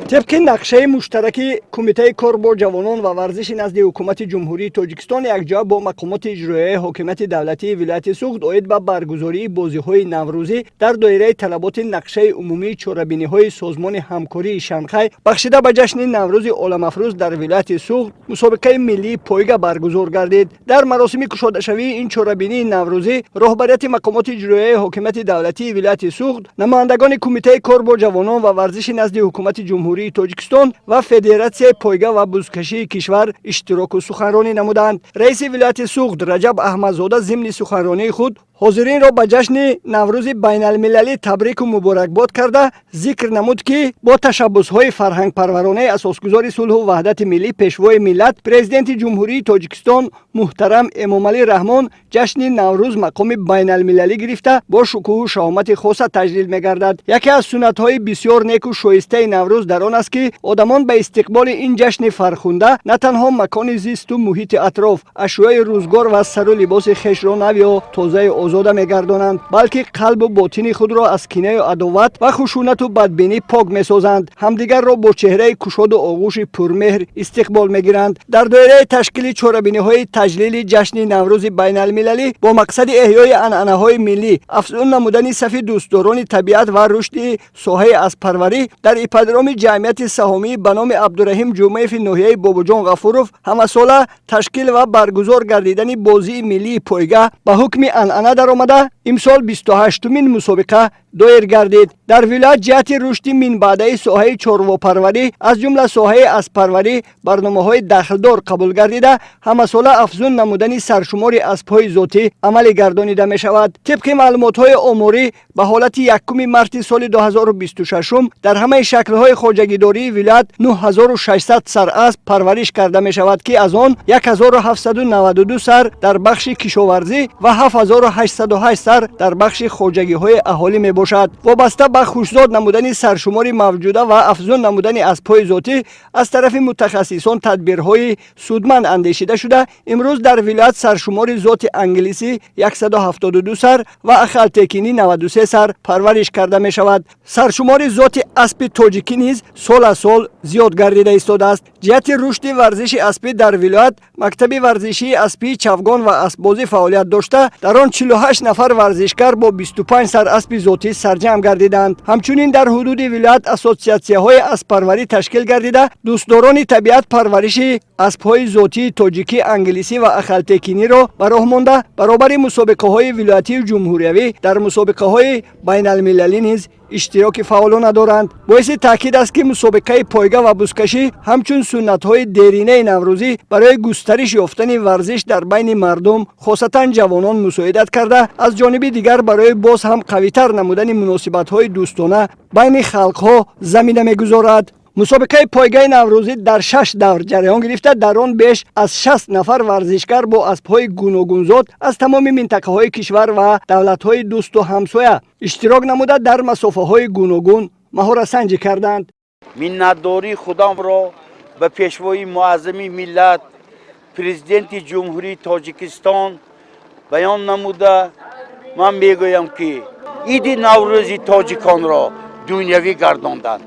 Тибқи нақшаи муштараки Кумитаи кор бо ҷавонон ва варзиши назди Ҳукумати Ҷумҳурии Тоҷикистон якҷоя бо мақомоти иҷроияи ҳокимияти давлатии вилояти Суғд оид ба баргузории бозиҳои наврӯзӣ дар доираи талаботи нақшаи умумии чорабиниҳои Созмони ҳамкории Шанхай бахшида ба ҷашни Наврӯзи оламафрӯз дар вилояти Суғд мусобиқаи миллии пойга баргузор гардид. Дар маросими кушодашавии ин чорабинии наврӯзӣ роҳбарияти мақомоти иҷроияи ҳокимияти давлатии вилояти Суғд, намояндагони Кумитаи кор бо ҷавонон ва варзиши назди Ҳукумати Ҷумҳурии Тоҷикистон ва Федератсияи пойга ва бузкашии кишвар иштироку суханронӣ намуданд. Раиси вилояти Суғд Раҷаб Аҳмадзода зимни суханронии худ ҳозиринро ба ҷашни Наврӯзи байналмилалӣ табрику муборакбод карда, зикр намуд, ки бо ташаббусҳои фарҳангпарваронаи асосгузори сулҳу ваҳдати миллӣ, Пешвои миллат, Президенти Ҷумҳурии Тоҷикистон муҳтарам Эмомалӣ Раҳмон ҷашни Наврӯз мақоми байналмилалӣ гирифта, бо шукӯҳу шаҳомати хоса таҷлил мегардад. Яке аз суннатҳои бисёр неку шоистаи Наврӯз дар он аст, ки одамон ба истиқболи ин ҷашни фархунда на танҳо макони зисту муҳити атроф, ашёи рӯзгор ва сару либоси хешро нав ё тозаю озода мегардонанд, балки қалбу ботини худро аз кинаю адоват ва хушунату бадбинӣ пок месозанд, ҳамдигарро бо чеҳраи кушоду оғӯши пурмеҳр истиқбол мегиранд. Дар доираи ташкили чорабиниҳои таҷлили ҷашни Наврӯзи байналмилалӣ бо мақсади эҳёи анъанаҳои миллӣ, афзун намудани сафи дӯстдорони табиат ва рушди соҳаи аспарварӣ дар ипподроми ҷамъияти саҳомӣ ба номи Абдураҳим Ҷумаеви ноҳияи Бобоҷон Ғафуров ҳамасола ташкил ва баргузор гардидани бозии миллии пойга ба ҳукми анъана даромада, имсол 28-умин мусобиқа доир гардид. Дар вилоят ҷиҳати рушди минбаъдаи соҳаи чорвопарварӣ, аз ҷумла соҳаи аспарварӣ, барномаҳои дахлдор қабул гардида, ҳамасола афзун намудани саршумори аспҳои зотӣ амалӣ гардонида мешавад. Тибқи маълумотҳои оморӣ, ба ҳолати 1 марти соли 2026 дар ҳамаи шаклҳои хоҷагидории вилоят 9600 сар асп парвариш карда мешавад, ки аз он 1792 сар дар бахши кишоварзӣ ва 7808 сар дар бахши хоҷагиҳои аҳолӣ мебошад. Вобаста ба хушзод намудани саршумори мавҷуда ва афзун намудани аспҳои зотӣ аз тарафи мутахассисон тадбирҳои судманд андешида шуда, имрӯз дар вилоят саршумори зоти англисӣ 172 сар ва ахалтекинӣ 93 сар парвариш карда мешавад. Саршумори зоти аспи тоҷикӣ низ сол аз сол зиёд гардида истодааст. Ҷиҳати рушди варзиши аспӣ дар вилоят мактаби варзишии аспии чавгон ва аспбозӣ фаъолият дошта, дар он 48 нафар варзишгар бо 25 сар аспи зотӣ сарҷамъ гардиданд. Ҳамчунин дар ҳудуди вилоят ассотсиатсияҳои асппарварӣ ташкил гардида, дӯстдорони табиат парвариши аспҳои зотии тоҷикӣ, англисӣ ва ахалтекиниро ба роҳ монда, баробари мусобиқаҳои вилоятию ҷумҳуриявӣ дар мусобиқаҳои байналмилалӣ низ иштироки фаъолона доранд. Боиси таъкид аст, ки мусобиқаи пойга ва бузкашӣ ҳамчун суннатҳои деринаи наврӯзӣ барои густариш ёфтани варзиш дар байни мардум, хосатан ҷавонон, мусоидат карда, аз ҷониби дигар барои боз ҳам қавитар намудани муносибатҳои дӯстона байни халқҳо замина мегузорад. Мусобиқаи пойгаи наврӯзӣ дар шаш давр ҷараён гирифта, дар он беш аз 60 нафар варзишгар бо аспҳои гуногунзод аз тамоми минтақаҳои кишвар ва давлатҳои дӯсту ҳамсоя иштирок намуда, дар масофаҳои гуногун маҳоратсанҷӣ карданд. Миннатдории худамро ба Пешвои муаззами миллат, Президенти Ҷумҳурии Тоҷикистон баён намуда, ман мегӯям, ки иди Наврӯзи тоҷиконро дунявӣ гардонданд.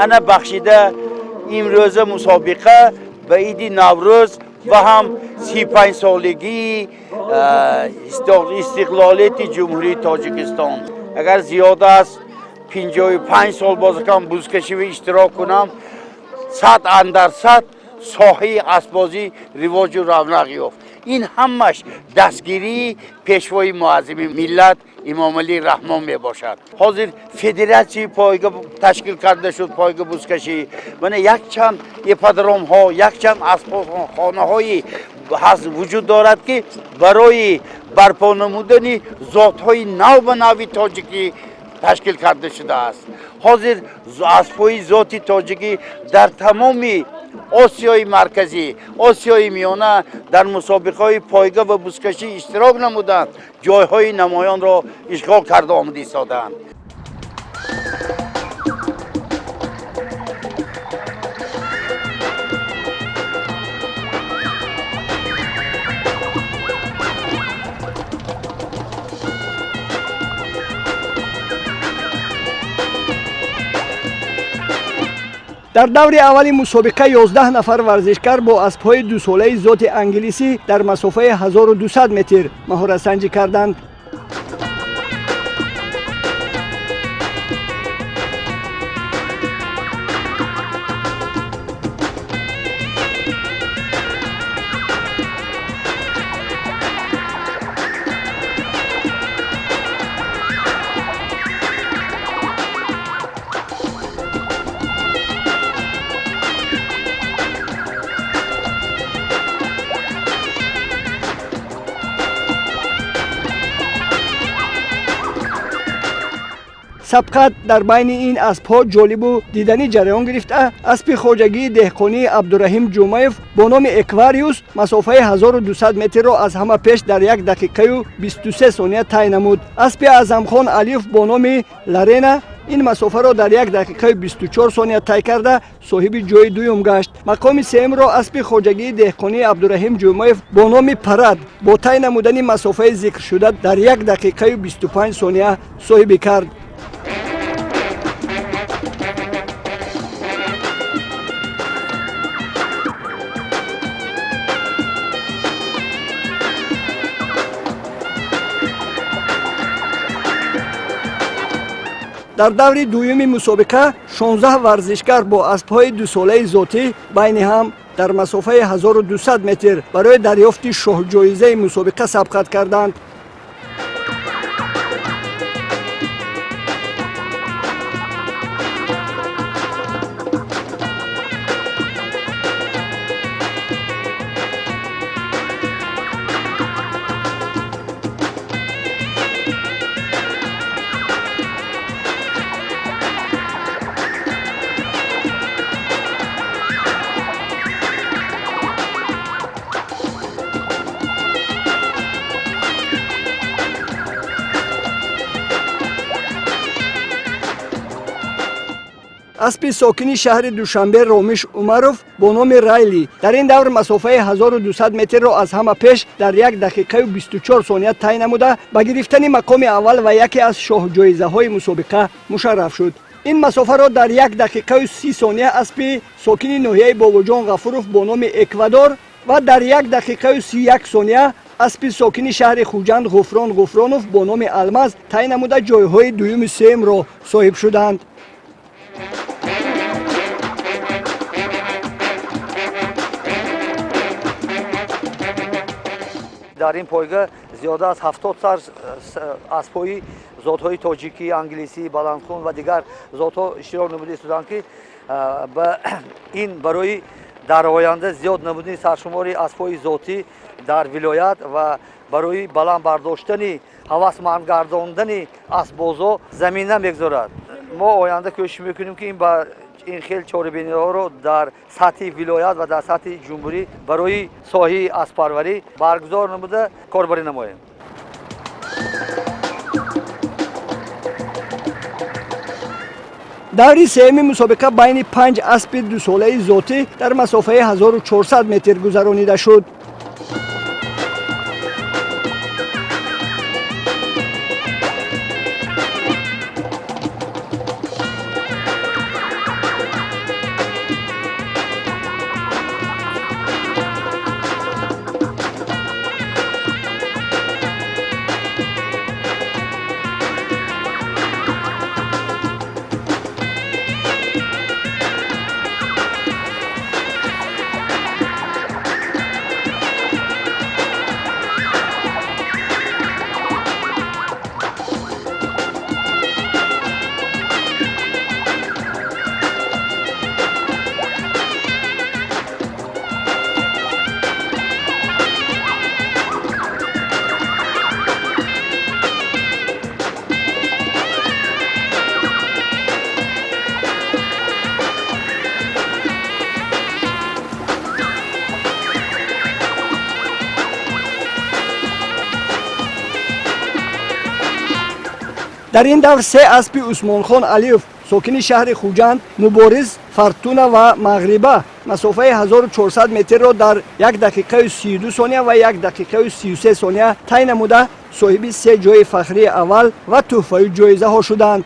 Ана бахшида имрӯза мусобиқа ба иди Наврӯз ва ҳам 35-солагии истиқлолияти Ҷумҳурии Тоҷикистон. Агар зиёда аз 55 сол бозакам бузкашивӣ иштирок кунам, сад андар сад соҳаи аспбозӣ ривоҷу равнақ ёфт. Ин ҳамаш дастгирии Пешвои муаззими миллат Имомалӣ Раҳмон мебошад. Ҳозир федератсияи пойга ташкил карда шуд, пойга бузкашӣ. Мана якчанд ипподромҳо, якчанд аспхонаҳои ҳаст, вуҷуд дорад, ки барои барпо намудани зотҳои нав ба нави тоҷикӣ ташкил карда шудааст. Ҳозир аспҳои зоти тоҷикӣ дар тамоми Осиёи Марказӣ, Осиёи Миёна дар мусобиқаҳои пойга ва бузкашӣ иштирок намуданд, ҷойҳои намоёнро ишғол карда омада истодаанд. Дар даври аввали мусобиқа 11 нафар варзишкар бо аспҳои дусолаи зоти англисӣ дар масофаи 1200 метр маҳоратсанҷӣ карданд. Сабқат дар байни ин аспҳо ҷолибу диданӣ ҷараён гирифта, аспи хоҷагии деҳқонии Абдураҳим Ҷумаев бо номи Эквариус масофаи 1200 метрро аз ҳама пеш дар 1 дақиқаю 23 сония тай намуд. Аспи Аъзамхон Алиев бо номи Ларена ин масофаро дар 1 дақиқаю 24 сония тай карда, соҳиби ҷои дуюм гашт. Мақоми сеюмро аспи хоҷагии деҳқонии Абдураҳим Ҷумаев бо номи Парад бо тай намудани масофаи зикршуда дар 1 дақиқаю 25 сония соҳибӣ кард. Дар даври дуюми мусобиқа 16 варзишгар бо аспҳои дусолаи зотӣ байни ҳам дар масофаи 1200 метр барои дарёфти шоҳҷоизаи мусобиқа сабқат карданд. Аспи сокини шаҳри Душанбе Ромиш Умаров бо номи Райли дар ин давр масофаи 1200 метрро аз ҳама пеш дар 1 дақиқаю 24 сония тай намуда, ба гирифтани мақоми аввал ва яке аз шоҳҷоизаҳои мусобиқа мушарраф шуд. Ин масофаро дар 1 дақиқаю 30 сония аспи сокини ноҳияи Бобоҷон Ғафуров бо номи Эквадор ва дар 1 дақиқаю 31 сония аспи сокини шаҳри Хуҷанд Ғуфрон Ғуфронов бо номи Алмаз тай намуда, ҷойҳои дуюму сеюмро соҳиб шуданд. Дар ин пойга зиёда аз 70 сар аспҳои зотҳои тоҷикӣ, англисӣ, баландхун ва дигар зотҳо иштирок намуда истоданд, ки ин барои дар оянда зиёд намудани саршумори аспҳои зотӣ дар вилоят ва барои баланд бардоштани, ҳавасманд гардондани аспбозо замина мегузорад. Мо оянда кӯшиш мекунем, ки ин ба ин хел чорабиниҳоро дар сатҳи вилоят ва дар сатҳи ҷумҳурӣ барои соҳаи аспарварӣ баргузор намуда, корбарӣ намоем. Даври сеюми мусобиқа байни панҷ аспи дусолаи зотӣ дар масофаи 1400 метр гузаронида шуд. Дар ин давр се аспи Усмонхон Алиев, сокини шаҳри Хуҷанд, Мубориз, Фартуна ва Мағриба масофаи 1400 метрро дар 1 дақиқаю 32 сония ва 1 дақиқаю 33 сония тай намуда, соҳиби се ҷои фахрии аввал ва тӯҳфаю ҷоизаҳо шуданд.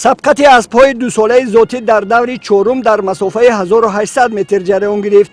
Сабқати аспҳои дусолаи зотӣ дар даври чорум дар масофаи 1800 метр ҷараён гирифт.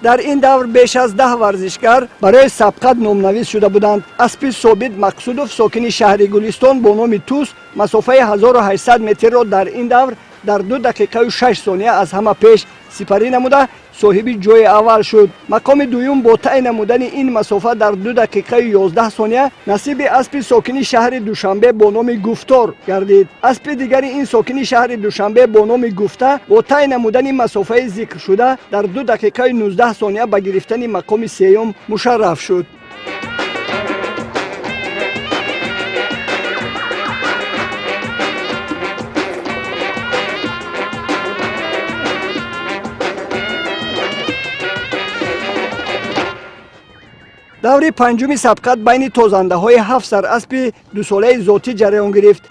Дар ин давр беш аз 10 варзишгар барои сабқат номнавис шуда буданд. Аспи Собит Мақсудов, сокини шаҳри Гулистон, бо номи Тус масофаи 1800 метрро дар ин давр дар 2 дақиқаю 6 сония аз ҳама пеш сипарӣ намуда, соҳиби ҷои аввал шуд. Мақоми дуюм бо тай намудани ин масофа дар 2 дақиқаю 11 сония насиби аспи сокини шаҳри Душанбе бо номи Гуфтор гардид. Аспи дигари ин сокини шаҳри Душанбе бо номи Гуфта бо тай намудани масофаи зикршуда дар 2 дақиқаю 19 сония ба гирифтани мақоми сеюм мушарраф шуд. Даври панҷуми сабқат байни тозандаҳои ҳафт сар аспи дусолаи зотӣ ҷараён гирифт.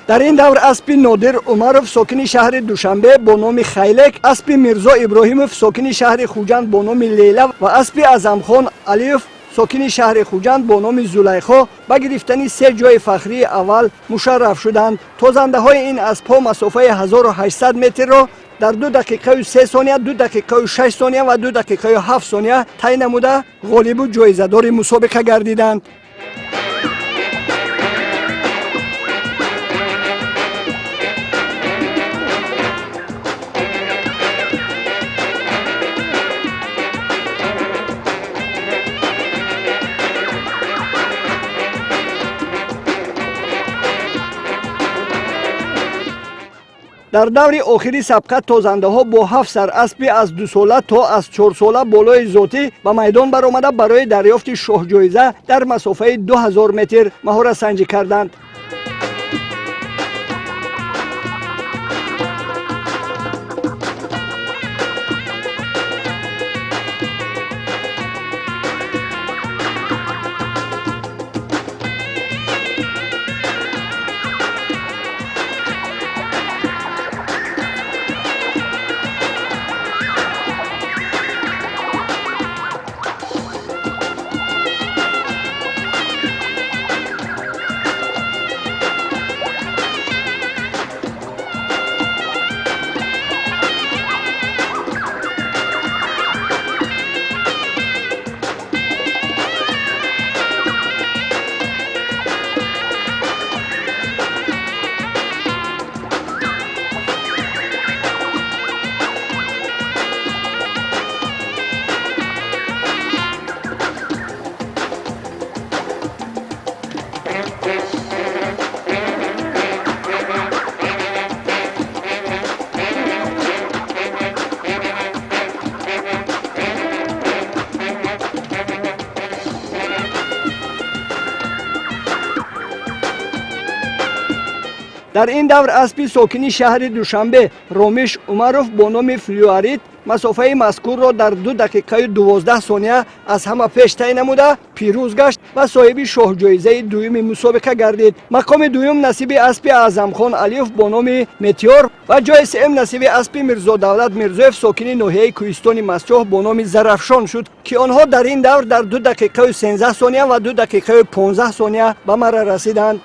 Дар ин давр аспи Нодир Умаров, сокини шаҳри Душанбе, бо номи Хайлек, аспи Мирзо Иброҳимов, сокини шаҳри Хуҷанд, бо номи Лейла ва аспи Аъзамхон Алиев, сокини шаҳри Хуҷанд, бо номи Зулайхо ба гирифтани се ҷои фахрии аввал мушарраф шуданд. Тозандаҳои ин аспҳо масофаи 1800 метрро дар 2 дақиқаю 3 сония, 2 дақиқаю 6 сония ва 2 дақиқаю 7 сония тай намуда, ғолибу ҷоизадори мусобиқа гардиданд. Дар даври охири сабқат тозандаҳо бо ҳафт сар аспи аз 2 сола то аз 4 сола болои зотӣ ба майдон баромада, барои дарёфти шоҳҷоиза дар масофаи 2000 метр маҳоратсанҷӣ карданд. Дар ин давр аспи сокини шаҳри Душанбе Ромиш Умаров бо номи Флюарит масофаи мазкурро дар 2 дақиқаю 12 сония аз ҳама пеш тай намуда, пирӯз гашт ва соҳиби шоҳҷоизаи дуюми мусобиқа гардид. Мақоми дуюм насиби аспи Аъзамхон Алиев бо номи Метеор ва ҷои сеюм насиби аспи Мирзодавлат Мирзоев, сокини ноҳияи Кӯҳистони Мастчоҳ, бо номи Зарафшон шуд, ки онҳо дар ин давр дар 2 дақиқаю 13 сония ва 2 дақиқаю 15 сония ба марра расиданд.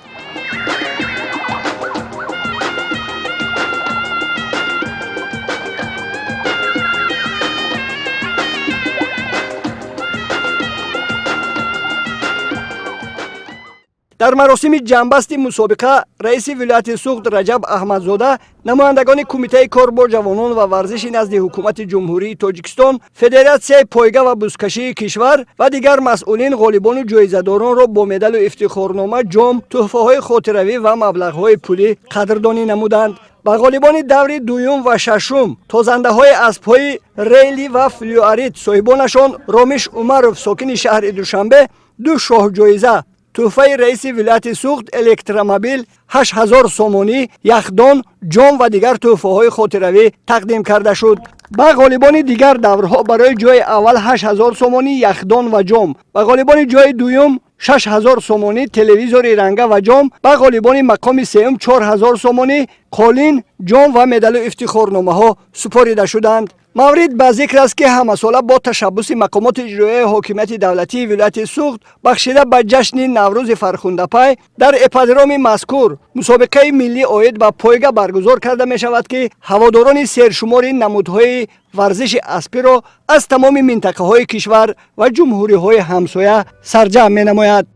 Дар маросими ҷамъбасти мусобиқа раиси вилояти Суғд Раҷаб Аҳмадзода, намояндагони Кумитаи кор бо ҷавонон ва варзиши назди Ҳукумати Ҷумҳурии Тоҷикистон, Федератсияи пойга ва бузкашии кишвар ва дигар масъулин ғолибону ҷоизадоронро бо медалу ифтихорнома, ҷом, тӯҳфаҳои хотиравӣ ва маблағҳои пулӣ қадрдонӣ намуданд. Ба ғолибони даври дуюм ва шашум, тозандаҳои аспҳои Рейли ва Флюарит, соҳибонашон Ромиш Умаров, сокини шаҳри Душанбе, ду шоҳҷоиза, тӯҳфаи раиси вилояти Суғд электромобил, 8000 сомонӣ, яхдон, ҷом ва дигар тӯҳфаҳои хотиравӣ тақдим карда шуд. Ба ғолибони дигар даврҳо барои ҷои аввал 8000 сомонӣ, яхдон ва ҷом, ба ғолибони ҷои дуюм 6000 сомонӣ, телевизори ранга ва ҷом, ба ғолибони мақоми сеюм 4000 сомонӣ, қолин, ҷом ва медалу ифтихорномаҳо супорида шуданд. Маврид ба зикр аст, ки ҳамасола бо ташаббуси мақомоти иҷроияи ҳокимияти давлатии вилояти Суғд, бахшида ба ҷашни Наврӯзи фархундапай, дар ипподроми мазкур мусобиқаи миллӣ оид ба пойга баргузор карда мешавад, ки ҳаводорони сершумори намудҳои варзиши аспиро аз тамоми минтақаҳои кишвар ва ҷумҳуриҳои ҳамсоя сарҷамъ менамояд.